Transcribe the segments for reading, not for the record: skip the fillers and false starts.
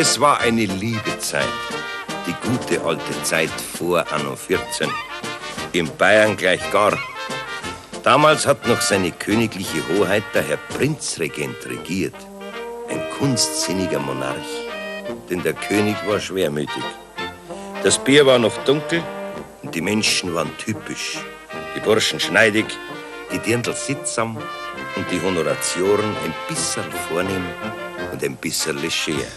Es war eine liebe Zeit, die gute alte Zeit vor Anno 14. In Bayern gleich gar. Damals hat noch seine königliche Hoheit der Herr Prinzregent regiert. Ein kunstsinniger Monarch, denn der König war schwermütig. Das Bier war noch dunkel und die Menschen waren typisch. Die Burschen schneidig, die Dirndl sittsam und die Honoratioren ein bisserl vornehm und ein bisserl leger.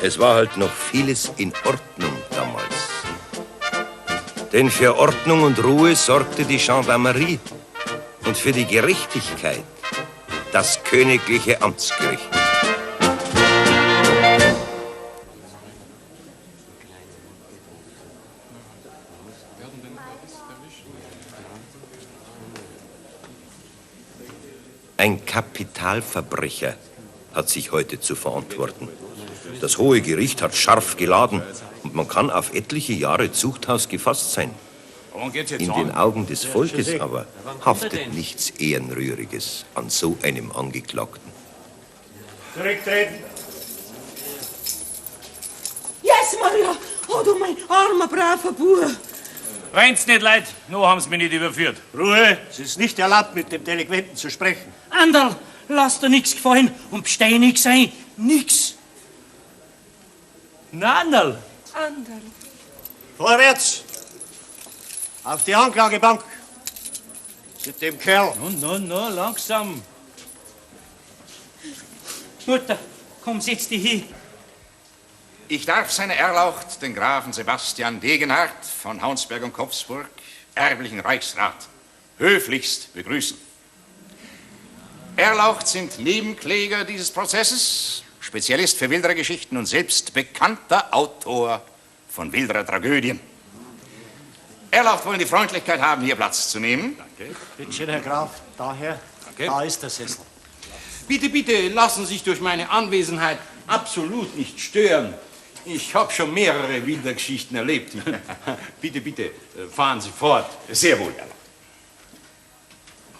Es war halt noch vieles in Ordnung damals. Denn für Ordnung und Ruhe sorgte die Gendarmerie und für die Gerechtigkeit das königliche Amtsgericht. Ein Kapitalverbrecher hat sich heute zu verantworten. Das Hohe Gericht hat scharf geladen und man kann auf etliche Jahre Zuchthaus gefasst sein. In den Augen des Volkes aber haftet nichts Ehrenrühriges an so einem Angeklagten. Zurücktreten! Yes, Maria! Oh, du mein armer, braver Bub! Wein's nicht, Leid, noch haben's mich nicht überführt. Ruhe! Es ist nicht erlaubt, mit dem Delinquenten zu sprechen. Anderl, lass dir nix gefallen und besteh nix ein. Nix. Na, Anderl. Anderl. Vorwärts! Auf die Anklagebank! Mit dem Kerl! No, no, no, langsam. Mutter, komm, setz dich hin. Ich darf seine Erlaucht, den Grafen Sebastian Degenhardt von Haunsberg und Kopfsburg, erblichen Reichsrat, höflichst begrüßen. Erlaucht sind Nebenkläger dieses Prozesses, Spezialist für Wilderergeschichten und selbst bekannter Autor von wilderer Tragödien. Erlaucht wollen die Freundlichkeit haben, hier Platz zu nehmen. Danke. Bitte schön, Herr Graf, daher, Danke. Da ist der Sessel. Bitte, bitte, lassen Sie sich durch meine Anwesenheit absolut nicht stören. Ich habe schon mehrere Wildergeschichten erlebt. Bitte, bitte, fahren Sie fort. Sehr wohl, Erlaucht.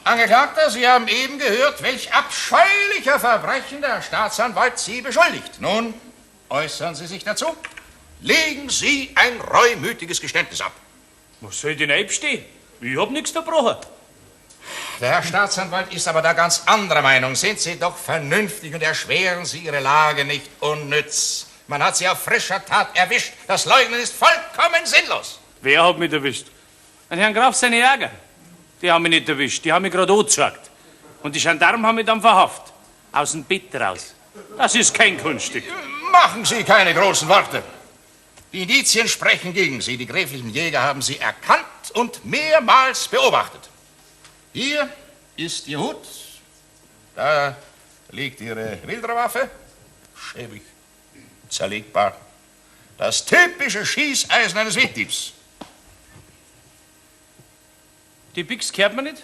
Angeklagter, Sie haben eben gehört, welch abscheulicher Verbrechen der Staatsanwalt Sie beschuldigt. Nun, äußern Sie sich dazu. Legen Sie ein reumütiges Geständnis ab. Was soll ich denn einstehen? Ich hab nix verbrochen. Der Herr Staatsanwalt ist aber da ganz anderer Meinung. Sind Sie doch vernünftig und erschweren Sie Ihre Lage nicht unnütz. Man hat Sie auf frischer Tat erwischt. Das Leugnen ist vollkommen sinnlos. Wer hat mich erwischt? Ein Herrn Graf seine Ärger. Die haben mich nicht erwischt, die haben mich gerade angezeigt. Und die Gendarmen haben mich dann verhaftet. Aus dem Bett raus. Das ist kein Kunststück. Machen Sie keine großen Worte. Die Indizien sprechen gegen Sie. Die gräflichen Jäger haben Sie erkannt und mehrmals beobachtet. Hier ist Ihr Hut. Da liegt Ihre Wilderwaffe. Schäbig, zerlegbar. Das typische Schießeisen eines Wilddiebs. Die Bix gehört mir nicht.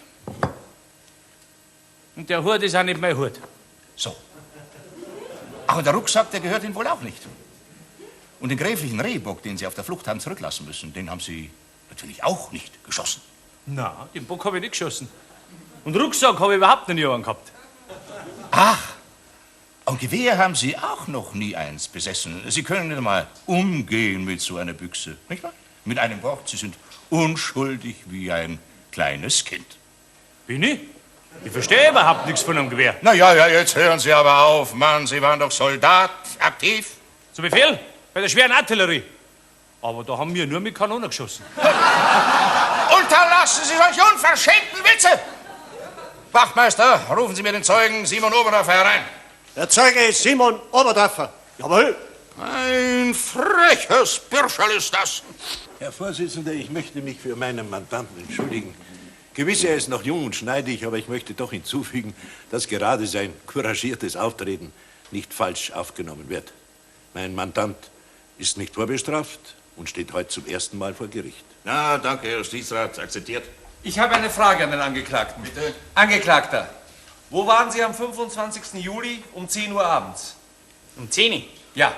Und der Hut ist auch nicht mein Hut. So. Ach, und der Rucksack, der gehört Ihnen wohl auch nicht. Und den gräflichen Rehbock, den Sie auf der Flucht haben zurücklassen müssen, den haben Sie natürlich auch nicht geschossen. Na, den Bock habe ich nicht geschossen. Und Rucksack habe ich überhaupt noch nie einen gehabt. Ach, und Gewehr haben Sie auch noch nie eins besessen. Sie können nicht einmal umgehen mit so einer Büchse, nicht wahr? Mit einem Wort, Sie sind unschuldig wie ein kleines Kind. Bin ich? Ich verstehe überhaupt nichts von einem Gewehr. Na ja, ja, jetzt hören Sie aber auf, Mann. Sie waren doch Soldat, aktiv. Zu Befehl, bei der schweren Artillerie. Aber da haben wir nur mit Kanonen geschossen. Unterlassen Sie solche unverschämten Witze! Wachtmeister, rufen Sie mir den Zeugen Simon Oberdorfer herein. Der Zeuge ist Simon Oberdorfer. Jawohl. Ein freches Bürscherl ist das. Herr Vorsitzender, ich möchte mich für meinen Mandanten entschuldigen. Gewiss, er ist noch jung und schneidig, aber ich möchte doch hinzufügen, dass gerade sein couragiertes Auftreten nicht falsch aufgenommen wird. Mein Mandant ist nicht vorbestraft und steht heute zum ersten Mal vor Gericht. Na, danke, Herr Justizrat. Akzeptiert. Ich habe eine Frage an den Angeklagten. Bitte? Angeklagter, wo waren Sie am 25. Juli um 10 Uhr abends? Um 10 Uhr? Ja.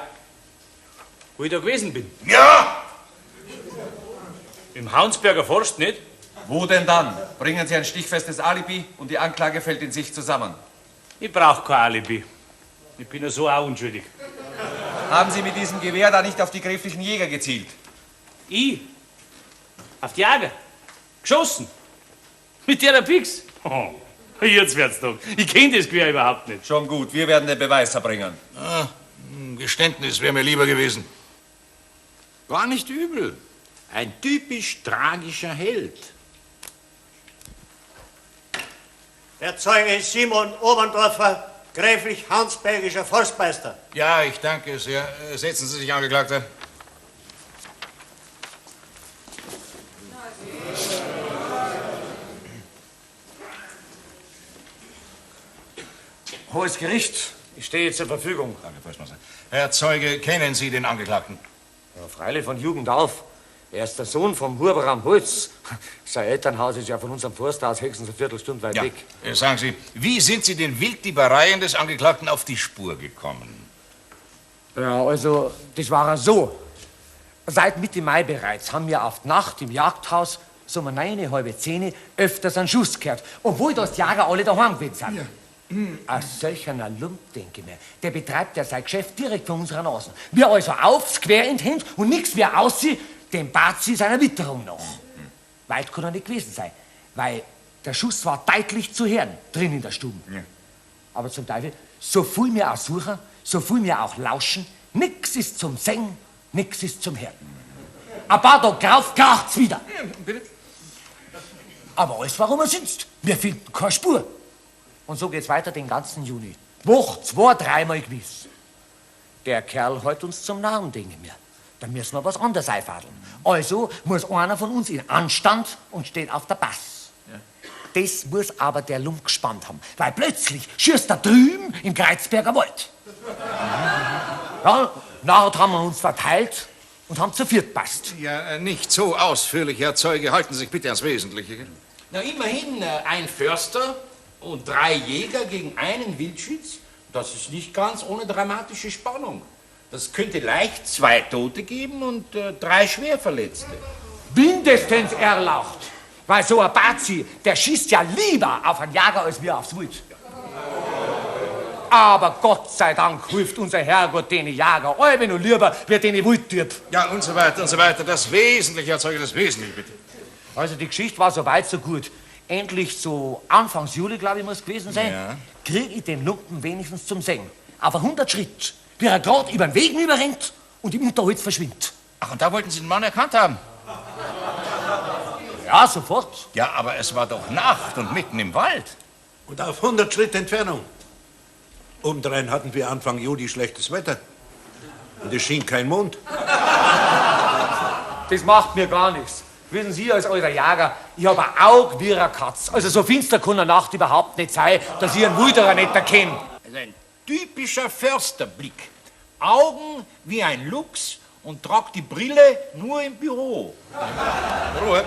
Wo ich da gewesen bin? Ja! Im Haunsberger Forst, nicht? Wo denn dann? Bringen Sie ein stichfestes Alibi und die Anklage fällt in sich zusammen. Ich brauche kein Alibi. Ich bin ja so auch unschuldig. Haben Sie mit diesem Gewehr da nicht auf die gräflichen Jäger gezielt? Ich? Auf die Jäger? Geschossen? Mit der Pix? Oh, jetzt wird's doch. Ich kenn das Gewehr überhaupt nicht. Schon gut, wir werden den Beweis erbringen. Ah, ein Geständnis wäre mir lieber gewesen. War nicht übel. Ein typisch tragischer Held. Der Zeuge Simon Oberndorfer, gräflich Hansbergischer Forstmeister. Ja, ich danke sehr. Setzen Sie sich, Angeklagter. Hohes Gericht, ich stehe zur Verfügung. Danke, Forstmeister. Herr Zeuge, kennen Sie den Angeklagten? Ja, freilich von Jugend auf. Er ist der Sohn vom Huber am Holz. Sein Elternhaus ist ja von unserem Forsthaus höchstens eine Viertelstunde weit weg. Sagen Sie, wie sind Sie den Wilddiebereien des Angeklagten auf die Spur gekommen? Ja, also, das war ja so. Seit Mitte Mai bereits haben wir auf die Nacht im Jagdhaus so um 9, 9:30 öfters einen Schuss gehört, obwohl das die Jäger alle daheim gewesen sind. Ja. Ein solcher Lump, denke ich mir, der betreibt ja sein Geschäft direkt vor unserer Nase. Wir also aufs Quer in die Hände und nix mehr aussieht, dem Bazi seiner Witterung nach. Weit kann er nicht gewesen sein, weil der Schuss war deutlich zu hören, drin in der Stube. Ja. Aber zum Teufel, so viel mir auch suchen, so viel mir auch lauschen, nix ist zum Singen, nix ist zum Hören. Ein paar Tage drauf kracht's wieder. Ja, bitte? Aber alles war umsonst. Wir finden keine Spur. Und so geht's weiter den ganzen Juni. Woche, zwei, dreimal gewiss. Der Kerl hält uns zum Narren, denke ich mir. Da müssen wir was anderes einfadeln. Also muss einer von uns in Anstand und steht auf der Pass. Ja. Das muss aber der Lump gespannt haben, weil plötzlich schießt er drüben im Kreuzberger Wald. Ja, nachher haben wir uns verteilt und haben zu viert passt. Ja, nicht so ausführlich, Herr Zeuge. Halten Sie sich bitte ans Wesentliche. Na, immerhin ein Förster und 3 Jäger gegen einen Wildschütz. Das ist nicht ganz ohne dramatische Spannung. Das könnte leicht 2 Tote geben und 3 Schwerverletzte. Mindestens erlaucht. Weil so ein Bazi, der schießt ja lieber auf einen Jäger als wir aufs Wild. Aber Gott sei Dank hilft unser Herrgott den Jäger allweil noch lieber, wie den Wildtyp. Ja, und so weiter und so weiter. Das Wesentliche, Herr Zeuge, das Wesentliche, bitte. Also die Geschichte war so weit, so gut. Endlich so Anfangs Juli, glaube ich, muss gewesen sein, ja. Krieg ich den Lumpen wenigstens zum Sehen. Auf 100 Schritt, wie er grad über den Weg überrennt und im Unterholz verschwindet. Ach, und da wollten Sie den Mann erkannt haben? Ja, sofort. Ja, aber es war doch Nacht und mitten im Wald. Und auf 100 Schritt Entfernung. Obendrein hatten wir Anfang Juli schlechtes Wetter. Und es schien kein Mond. Das macht mir gar nichts. Wissen Sie, als alter Jäger, ich hab ein Auge wie eine Katz. Also so finster kann eine Nacht überhaupt nicht sein, dass ich einen Wilderer nicht erkenne. Also ein typischer Försterblick. Augen wie ein Luchs und tragt die Brille nur im Büro. Ruhe.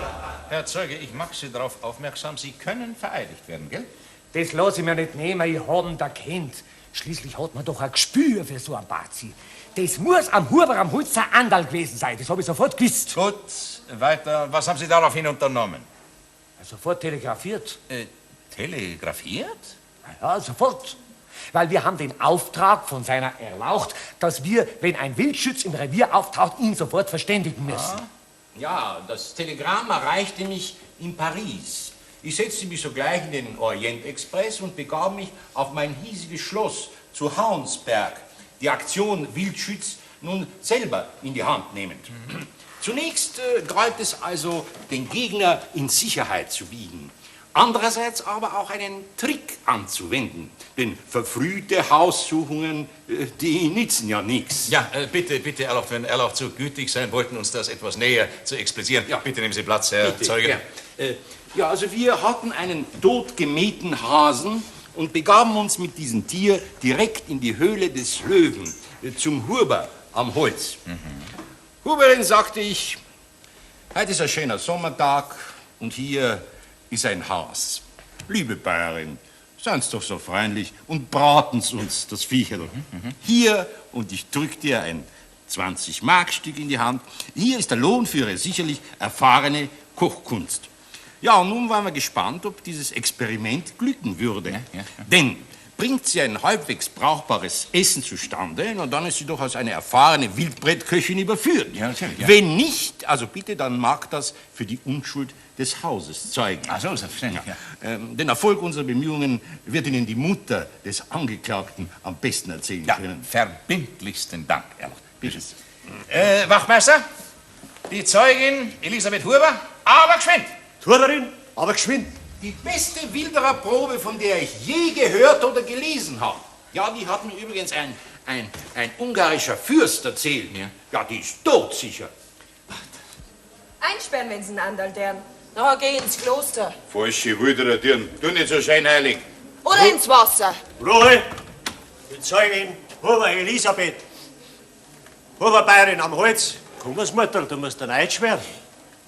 Herr Zeuge, ich mache Sie darauf aufmerksam, Sie können vereidigt werden, gell? Das lasse ich mir nicht nehmen, ich hab ihn erkannt. Schließlich hat man doch ein Gespür für so einen Bazi. Das muss am Huber am Holzer Anderl gewesen sein, das hab ich sofort gewusst. Gut, weiter. Was haben Sie daraufhin unternommen? Ja, sofort telegrafiert. Telegrafiert? Ja, sofort. Weil wir haben den Auftrag von seiner Erlaucht, dass wir, wenn ein Wildschütz im Revier auftaucht, ihn sofort verständigen müssen. Ah. Ja, das Telegramm erreichte mich in Paris. Ich setzte mich sogleich in den Orient-Express und begab mich auf mein hiesiges Schloss zu Haunsberg, die Aktion Wildschütz nun selber in die Hand nehmend. Mhm. Zunächst galt es also, den Gegner in Sicherheit zu wiegen. Andererseits aber auch einen Trick anzuwenden. Denn verfrühte Haussuchungen, die nützen ja nichts. Ja, bitte, bitte, Erlaucht, wenn Erlaucht so gütig sein wollten, uns das etwas näher zu explizieren. Ja. Bitte nehmen Sie Platz, Herr bitte, Zeuge. Ja. Ja, also wir hatten einen totgemähten Hasen und begaben uns mit diesem Tier direkt in die Höhle des Löwen, zum Huber am Holz. Mhm. Huberin, sagte ich, heute ist ein schöner Sommertag und hier ist ein Has. Liebe Bayerin, seien Sie doch so freundlich und braten's uns, das Viecherl. Mhm. Hier, und ich drück dir ein 20-Mark-Stück in die Hand, hier ist der Lohn für Ihre sicherlich erfahrene Kochkunst. Ja, und nun waren wir gespannt, ob dieses Experiment glücken würde. Ja, ja, ja. Denn Bringt sie ein halbwegs brauchbares Essen zustande, na, dann ist sie doch als eine erfahrene Wildbrettköchin überführt. Ja, natürlich, ja. Wenn nicht, also bitte, dann mag das für die Unschuld des Hauses zeugen. Ach so, selbstverständlich, ja. Den Erfolg unserer Bemühungen wird Ihnen die Mutter des Angeklagten am besten erzählen können. Verbindlichsten Dank, Erlaucht. Bitte. Wachtmeister, die Zeugin Elisabeth Huber, aber geschwind. Huberin, aber geschwind. Die beste Wildererprobe, von der ich je gehört oder gelesen habe. Ja, die hat mir übrigens ein ungarischer Fürst erzählt. Ja, die ist todsicher. Einsperren, wenn sie einen Anderl deren. Na, geh ins Kloster. Falsche Wilderer, Dirn. Tu nicht so scheinheilig. Oder ins Wasser. Ruhe! Die Zeugin Huber Elisabeth. Huber Bayerin am Holz. Komm, Mutter, du musst ein Eid schwören.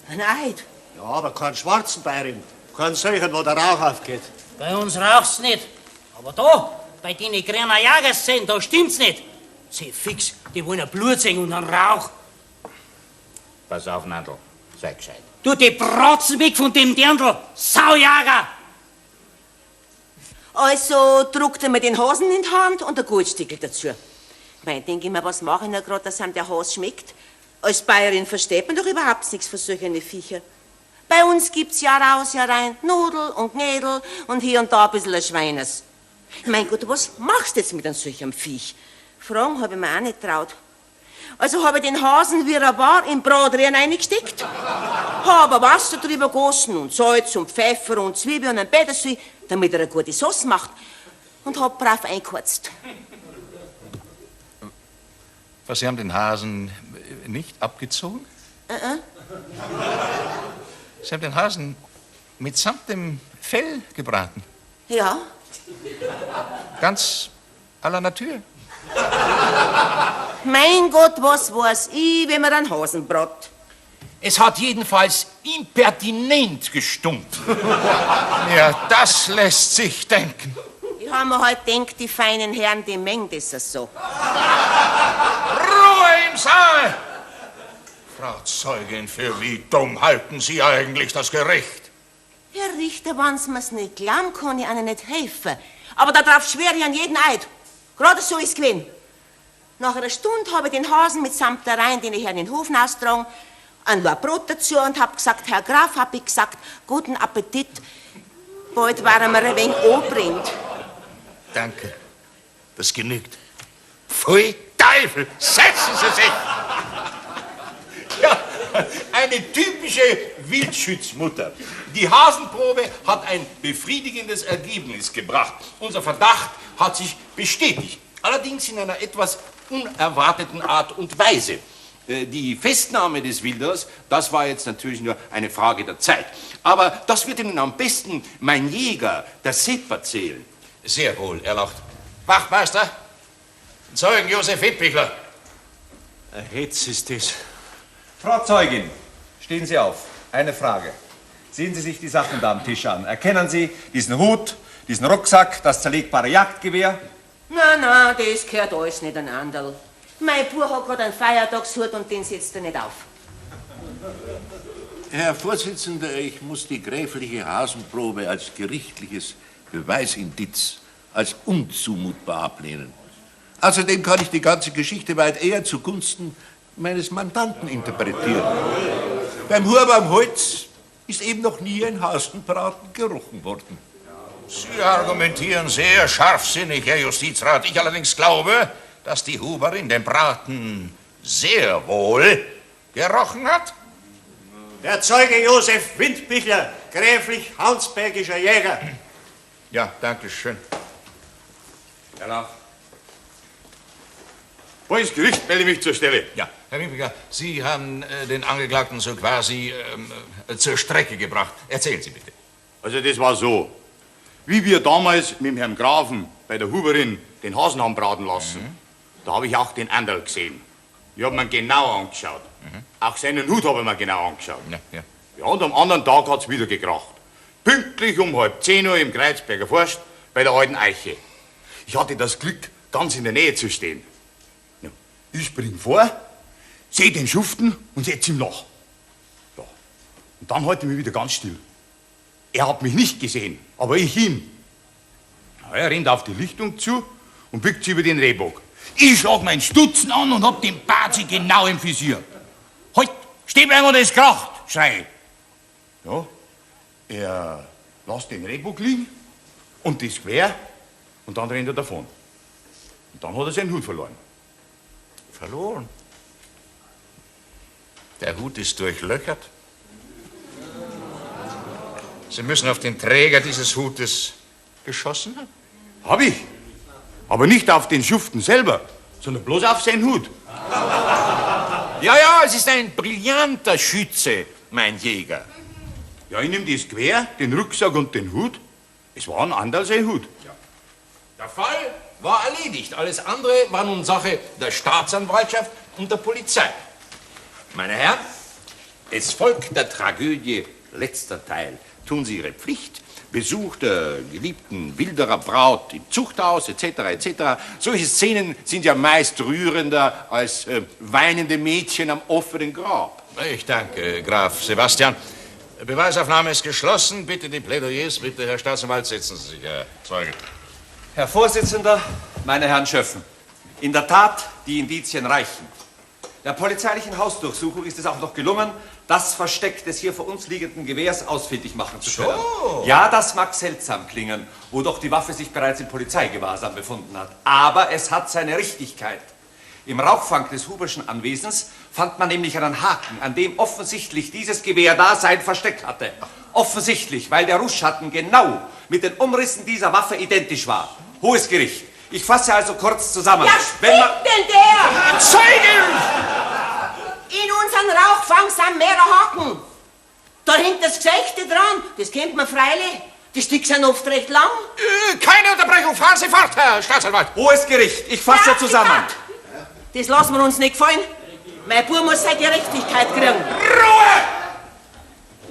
Ein Eid? Ja, aber keinen schwarzen Bayerin. Keinen solchen, wo der Rauch aufgeht. Bei uns raucht's nicht. Aber da, bei den grünen Jagerszenen, da stimmt's nicht. Sie fix, die wollen ein Blut sehen und einen Rauch. Pass auf, Nandl. Sei gescheit. Du, die Bratzen weg von dem Dirndl. Saujager! Also druckt er mir den Hasen in die Hand und ein Goldstückel dazu. Mein, denk ich mir, was mache ich denn grad, dass ihm der Has schmeckt? Als Bayerin versteht man doch überhaupt nichts von solchen Viecher. Bei uns gibt's Jahr aus, Jahr rein Nudel und Knädel und hier und da ein bisschen ein Schweines. Mein Gott, was machst du jetzt mit einem solchen Viech? Fragen hab ich mir auch nicht traut. Also hab ich den Hasen, wie er war, im Bratrien reingesteckt, hab ein Wasser drüber gegossen und Salz und Pfeffer und Zwiebeln und ein Petersil, damit er eine gute Sauce macht, und hab brav eingeheizt. Was, Sie haben den Hasen nicht abgezogen? Sie haben den Hasen mitsamt dem Fell gebraten? Ja. Ganz à la Natur? Mein Gott, was weiß ich, wenn man einen Hasen brat? Es hat jedenfalls impertinent gestunkt. Ja, das lässt sich denken. Ich hab mir halt gedacht, die feinen Herren, die mengen das so. Ruhe im Saal! Frau Zeugin, für wie dumm halten Sie eigentlich das Gericht? Herr Richter, wenn's mir's nicht glauben, kann ich Ihnen nicht helfen. Aber darauf schwöre ich an jeden Eid. Gerade so ist's gewesen. Nach einer Stunde habe ich den Hasen mitsamt der Rein, den ich in den Hof austragen, ein Laib Brot dazu und hab gesagt, Herr Graf, hab ich gesagt, guten Appetit. Bald waren wir ein wenig angebrannt. Danke. Das genügt. Pfui Teufel, setzen Sie sich! Ja, eine typische Wildschützmutter. Die Hasenprobe hat ein befriedigendes Ergebnis gebracht. Unser Verdacht hat sich bestätigt. Allerdings in einer etwas unerwarteten Art und Weise. Die Festnahme des Wilders, das war jetzt natürlich nur eine Frage der Zeit. Aber das wird Ihnen am besten mein Jäger, der Sepp, erzählen. Sehr wohl, Erlaucht. Wachtmeister, Zeugen Josef Windbichler. Ein Hetz ist das. Frau Zeugin, stehen Sie auf. Eine Frage. Sehen Sie sich die Sachen da am Tisch an. Erkennen Sie diesen Hut, diesen Rucksack, das zerlegbare Jagdgewehr? Na, na, das gehört alles nicht an Anderl. Mein Bub hat gerade einen Feiertagshut und den setzt er nicht auf. Herr Vorsitzender, ich muss die gräfliche Hasenprobe als gerichtliches Beweisindiz, als unzumutbar ablehnen. Außerdem kann ich die ganze Geschichte weit eher zugunsten meines Mandanten interpretieren. Beim Huber am Holz ist eben noch nie ein Hasenbraten gerochen worden. Sie argumentieren sehr scharfsinnig, Herr Justizrat. Ich allerdings glaube, dass die Huberin den Braten sehr wohl gerochen hat. Der Zeuge Josef Windbichler, gräflich Hansbergischer Jäger. Ja, danke schön. Erlaucht. Vor Gericht melde mich zur Stelle. Ja, Herr Windbichler, Sie haben den Angeklagten so quasi zur Strecke gebracht. Erzählen Sie bitte. Also das war so. Wie wir damals mit dem Herrn Grafen bei der Huberin den Hasen haben braten lassen, da habe ich auch den Anderl gesehen. Ich habe mir ihn genau angeschaut. Auch seinen Hut habe ich mir genau angeschaut. Ja, ja. Ja, und am anderen Tag hat's wieder gekracht. Pünktlich um 9:30 Uhr im Kreuzberger Forst bei der alten Eiche. Ich hatte das Glück, ganz in der Nähe zu stehen. Ja, ich spring vor, seh den Schuften und setz ihm nach. Ja. Und dann halte ich mich wieder ganz still. Er hat mich nicht gesehen, aber ich ihn. Ja, Ja, er rennt auf die Lichtung zu und bückt sich über den Rehbock. Ich schlag meinen Stutzen an und hab den Bazi genau im Visier. Halt, steh bleiben oder es kracht, schrei ich. Ja, er lässt den Rehbock liegen und das Gewehr und dann rennt er davon. Und dann hat er seinen Hut verloren. Verloren? Der Hut ist durchlöchert. Sie müssen auf den Träger dieses Hutes geschossen haben. Hab ich. Aber nicht auf den Schuften selber, sondern bloß auf seinen Hut. Ja, ja, es ist ein brillanter Schütze, mein Jäger. Ja, ich nehm das Gewehr, den Rucksack und den Hut. Es war ein anderer sein Hut. Ja. Der Fall war erledigt. Alles andere war nun Sache der Staatsanwaltschaft und der Polizei. Meine Herren, es folgt der Tragödie letzter Teil. Tun Sie Ihre Pflicht, Besuch der geliebten Wilderer Braut im Zuchthaus, etc., etc. Solche Szenen sind ja meist rührender als weinende Mädchen am offenen Grab. Ich danke, Graf Sebastian. Beweisaufnahme ist geschlossen. Bitte die Plädoyers, bitte, Herr Staatsanwalt, setzen Sie sich, Herr Zeuge. Herr Vorsitzender, meine Herren Schöffen, in der Tat, die Indizien reichen. Der polizeilichen Hausdurchsuchung ist es auch noch gelungen, das Versteck des hier vor uns liegenden Gewehrs ausfindig machen zu können. So. Ja, das mag seltsam klingen, wo doch die Waffe sich bereits im Polizeigewahrsam befunden hat. Aber es hat seine Richtigkeit. Im Rauchfang des Huberschen Anwesens fand man nämlich einen Haken, an dem offensichtlich dieses Gewehr da sein Versteck hatte. Offensichtlich, weil der Rußschatten genau mit den Umrissen dieser Waffe identisch war. Hohes Gericht. Ich fasse also kurz zusammen. Ja, Wenn man spinnt denn der? Zeugin! In unseren Rauchfang sind mehrere Haken. Da hängt das Gesicht dran, das kennt man freilich. Die Sticks sind oft recht lang. Keine Unterbrechung, fahren Sie fort, Herr Staatsanwalt. Hohes Gericht, ich fasse Ja, zusammen. Das lassen wir uns nicht gefallen. Mein Bub muss seine Gerechtigkeit kriegen. Ruhe!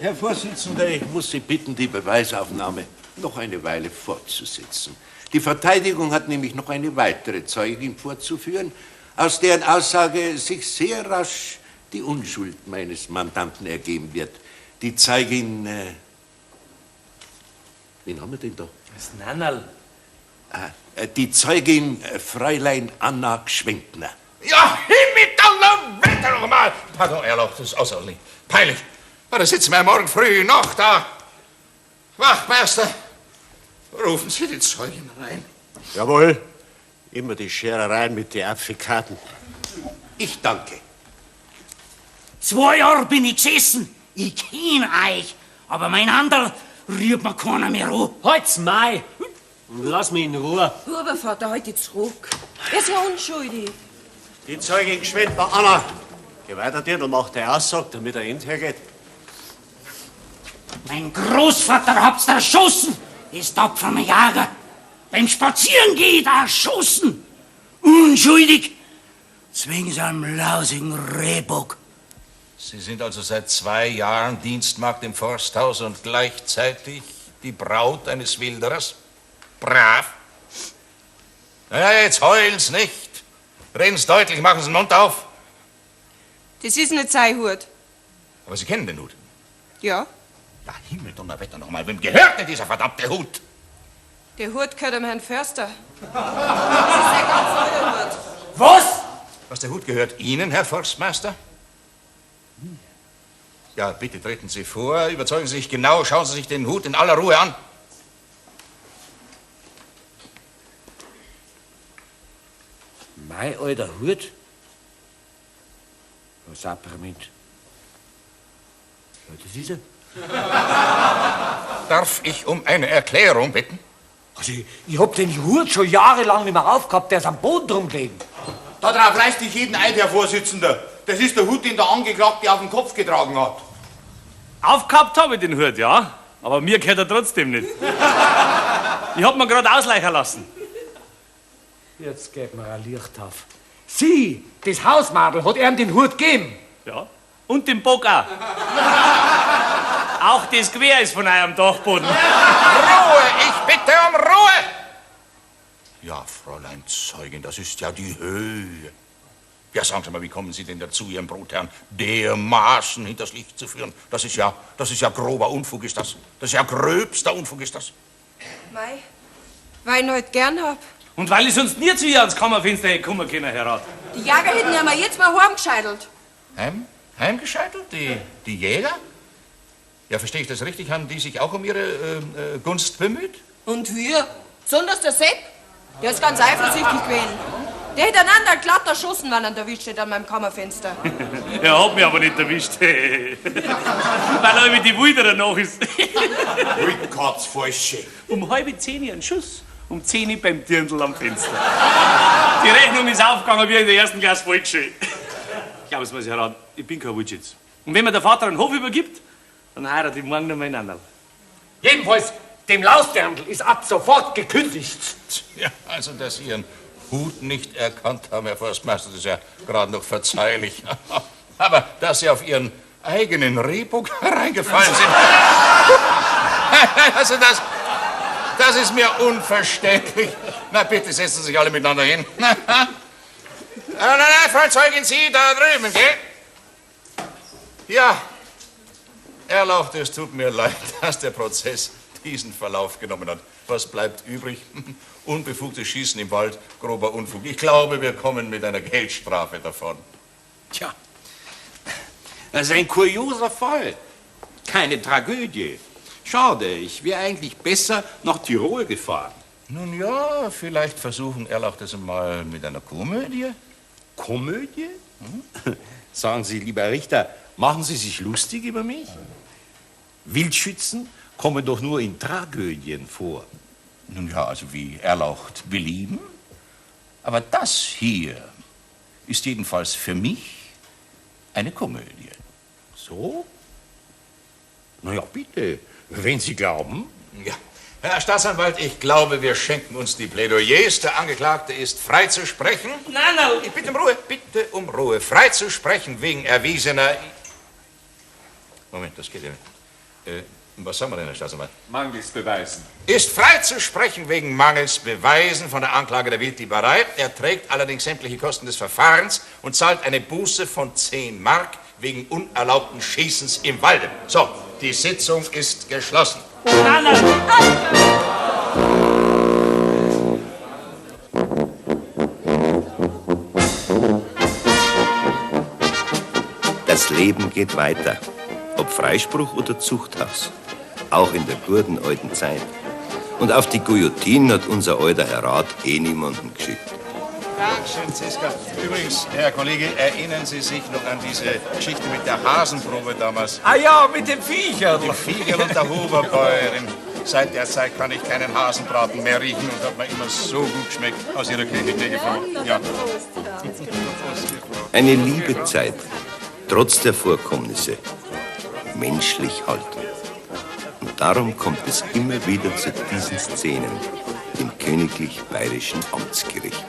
Herr Vorsitzender, ich muss Sie bitten, die Beweisaufnahme noch eine Weile fortzusetzen. Die Verteidigung hat nämlich noch eine weitere Zeugin vorzuführen, aus deren Aussage sich sehr rasch die Unschuld meines Mandanten ergeben wird. Die Zeugin. Wen haben wir denn da? Das Nannerl. Ah, die Zeugin Fräulein Anna Gschwendner. Ja, Himmel, Donnerwetter nochmal! Pardon, Erlaucht, das ist außerordentlich peinlich. Na, da sitzen wir morgen früh noch da. Wachtmeister, rufen Sie die Zeugin rein. Jawohl. Immer die Scherereien mit den Apfelkarten. Ich danke. 2 Jahre bin ich gesessen. Ich kenn euch. Aber mein Anderl rührt mir keiner mehr an. Halt's mei! Und lass mich in Ruhe. Hubervater, halt dich zurück. Er ist ja unschuldig. Die Zeugin Gschwendner Anna. Geh weiter dir und mach die Aussage, damit er End hergeht. Mein Großvater habt's erschossen. Ist tapferer Jager. Beim Spazierengehen erschossen. Unschuldig. Zwingen seinem lausigen Rehbock. Sie sind also seit 2 Jahren Dienstmagd im Forsthaus und gleichzeitig die Braut eines Wilderers? Brav. Na ja, jetzt heulen's nicht. Reden's deutlich, machen's den Mund auf. Das ist nicht sein Hut. Aber Sie kennen den Hut. Ja, Ja, Himmel, Donnerwetter nochmal. Wem gehört denn dieser verdammte Hut? der Hut gehört dem Herrn Förster. Das ist ein ganz neuer Hut. Was? Was, der Hut gehört Ihnen, Herr Forstmeister? Ja, bitte treten Sie vor, überzeugen Sie sich genau, schauen Sie sich den Hut in aller Ruhe an. Mein alter Hut? Was Saprament. Ja, das ist er. Darf ich um eine Erklärung bitten? Also, ich hab den Hut schon jahrelang nicht mehr aufgehabt, der ist am Boden rumgelegen. Darauf reißt ich jeden Eid, Herr Vorsitzender. Das ist der Hut, den der Angeklagte auf den Kopf getragen hat. Aufgehabt habe ich den Hut, ja. Aber mir gehört er trotzdem nicht. Ich hab mir gerade ausleichen lassen. Jetzt geht mir ein Licht auf. Sie, das Hausmadel, hat ihm den Hut gegeben. Ja. Und den Bock auch. Auch das Gewehr ist von eurem Dachboden. Ruhe, ich bitte um Ruhe! Ja, Fräulein Zeugin, das ist ja die Höhe. Ja, sagen Sie mal, wie kommen Sie denn dazu, Ihren Brotherrn dermaßen hinters Licht zu führen? Das ist ja grober Unfug, ist das. Das ist ja gröbster Unfug, ist das. Mei, Weil ich ihn halt gern hab. Und weil ich sonst nie zu ihr ans Kammerfenster hätte kommen können, Herr Rat. Die Jäger hätten ja mal jetzt mal heimgescheitelt. Heimgescheitelt? Die Jäger? Ja, verstehe ich das richtig? Haben die sich auch um ihre Gunst bemüht? Und wir? Besonders der Sepp. Der ist ganz eifersüchtig gewesen. Der hätte einander glatt erschossen, wenn er ihn erwischt hätte an meinem Kammerfenster. Er hat mich aber nicht erwischt. Weil er mit die Wilderer nach ist. Wildkatz, falsche. Um 9:30 ein Schuss, um 10 Uhr beim Dirndl am Fenster. Die Rechnung ist aufgegangen wie in der ersten Klasse Volksschule. Glauben Sie mir, Herr Rat, ich bin kein Wildschütz. Und wenn mir der Vater einen Hof übergibt, dann heirate ich morgen noch meinen Anderl. Jedenfalls, dem Lausdirndl ist ab sofort gekündigt. Ja, also, dass Sie Ihren Hut nicht erkannt haben, Herr Forstmeister, das ist ja gerade noch verzeihlich. Aber dass Sie auf Ihren eigenen Rehbock hereingefallen sind, also das ist mir unverständlich. Na bitte, setzen Sie sich alle miteinander hin. Nein, nein, nein, Frau Zeugin, Sie da drüben, gell? Ja, Erlaucht, es tut mir leid, dass der Prozess diesen Verlauf genommen hat. Was bleibt übrig? Unbefugtes Schießen im Wald, grober Unfug. Ich glaube, wir kommen mit einer Geldstrafe davon. Tja, das ist ein kurioser Fall. Keine Tragödie. Schade, ich wäre eigentlich besser nach Tirol gefahren. Nun ja, vielleicht versuchen Erlaucht es mal mit einer Komödie. Komödie? Hm? Sagen Sie, lieber Richter, machen Sie sich lustig über mich? Wildschützen kommen doch nur in Tragödien vor. Nun ja, also wie Erlaucht belieben. Aber das hier ist jedenfalls für mich eine Komödie. So? Na ja, bitte, wenn Sie glauben. Ja. Herr Staatsanwalt, ich glaube, wir schenken uns die Plädoyers. Der Angeklagte ist frei zu sprechen. Nein, nein. Ich bitte um Ruhe, bitte um Ruhe. Frei zu sprechen wegen erwiesener... Moment, das geht ja nicht. Was sagen wir denn, Herr Staatsanwalt? Mangels Beweisen. Ist frei zu sprechen wegen mangels Beweisen von der Anklage der Wilddieberei. Er trägt allerdings sämtliche Kosten des Verfahrens und zahlt eine Buße von 10 Mark wegen unerlaubten Schießens im Walde. So, die Sitzung ist geschlossen. Nein, nein. Das Leben geht weiter. Ob Freispruch oder Zuchthaus. Auch in der guten alten Zeit. Und auf die Guillotine hat unser alter Herr Rat eh niemanden geschickt. Dankeschön, Ziska. Übrigens, Herr Kollege, erinnern Sie sich noch an diese Geschichte mit der Hasenprobe damals? Ah ja, mit dem Viecherl. Dem Viecherl und der Huberbäuerin. Seit der Zeit kann ich keinen Hasenbraten mehr riechen und hat mir immer so gut geschmeckt aus Ihrer Küche, gnädige Frau. Ja. Eine liebe Zeit, trotz der Vorkommnisse. Menschlich halt. Und darum kommt es immer wieder zu diesen Szenen im Königlich Bayerischen Amtsgericht.